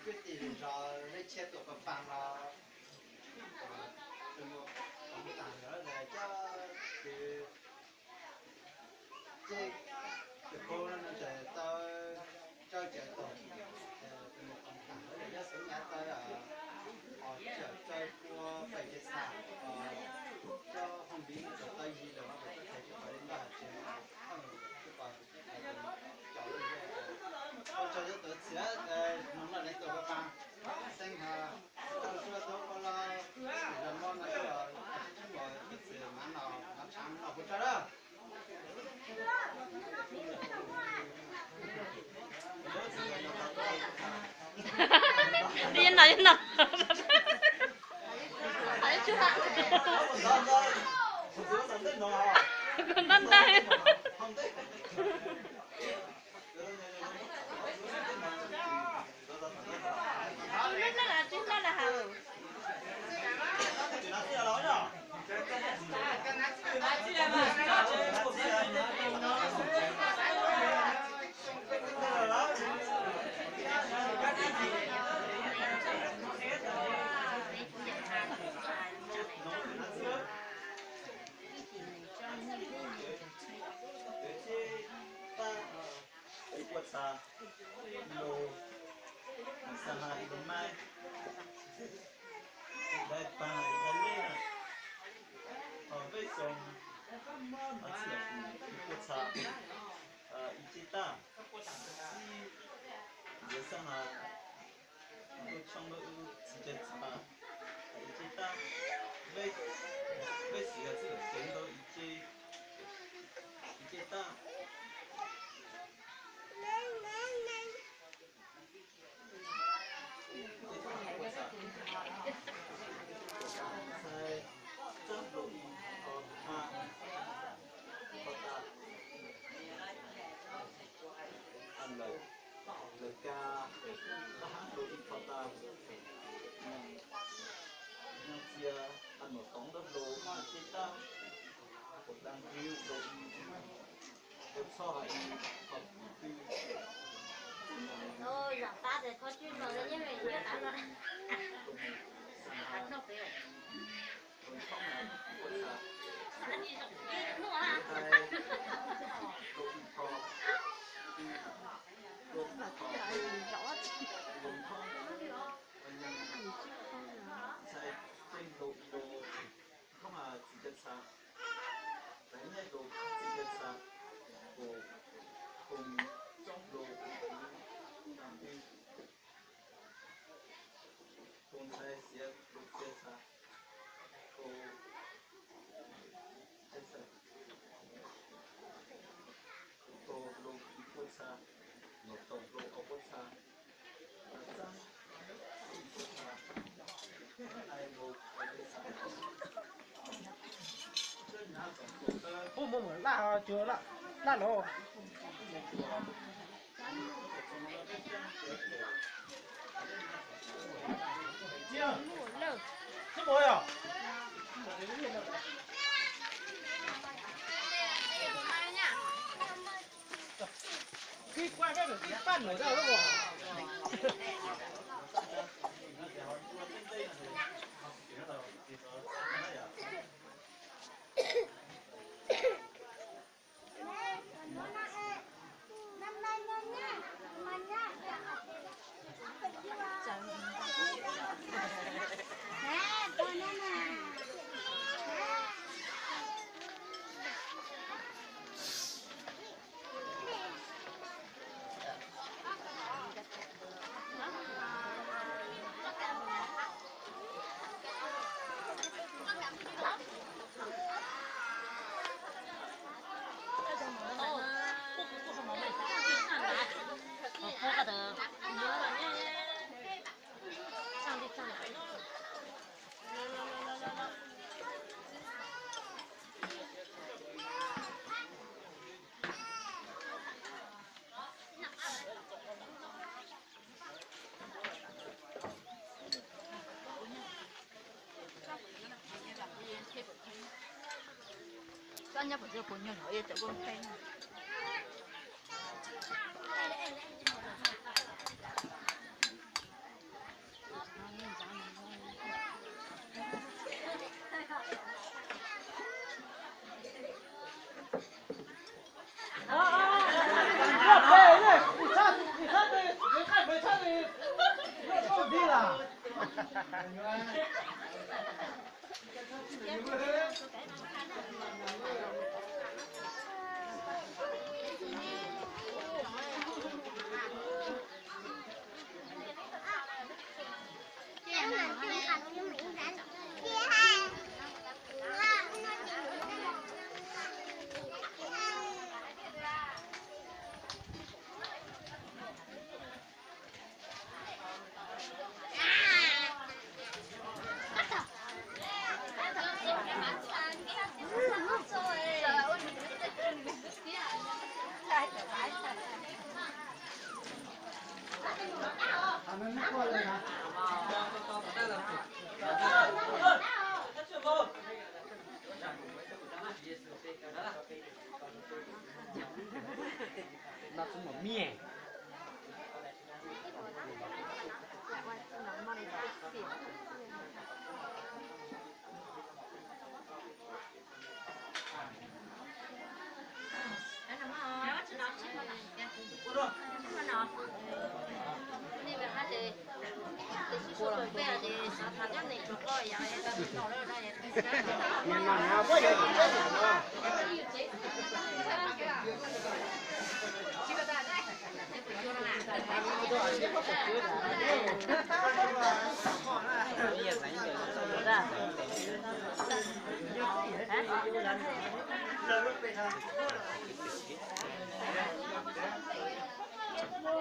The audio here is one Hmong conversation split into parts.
Tim zos lej tshiab tuam pas pas los tus muam Koom Tam lawv coj kwv ces tus pub no tau rau cawv tom tus muam Koom Tam lawv nyob xwb nyav tau os, cawv rau pua pem kev txha os, coj hoo viv tau yig los mas pem txoj kev tsis pom li ntawd ces ua tsaug cov tuav txiav no no leej tuam pas pas xeeb ha. Tau sua tau ua los los mog no los tsis tshoob los tus txiv mav no no tshav no puas tsaug lawm. Yeej no yeej no. Kuv ntab ntab. Ua txha lus, xa ha lus maib, dai pag dai lej, ho vej xoo, txij ua txha ib ce taj, txij ntawd xa ha tus tshoob rau tus txiv cav txha ib ce taj, vej xiv txij ceev rau ib ce, ib ce taj. Lawv ka tab hab rau ib qho tas, nyob txia a nuam toov dab laug ib ce taj, ua dab ntwg rau ib, ua txhoj hais ib qho twg. Ntxhais ceeb rau ib rau, thoob txiv cav txha, txais nyiaj rau txiv cav txha, tus koom txoob rau tus kwv, tus ntxhais xiav rau txiv cav txha, tus txiv cav txha, tus rau ib puas txha, tus rau ob puas txha. Pub muaj laj, cuag laj los. Lub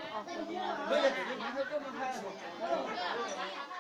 yog tim li nws haj coj mus haj.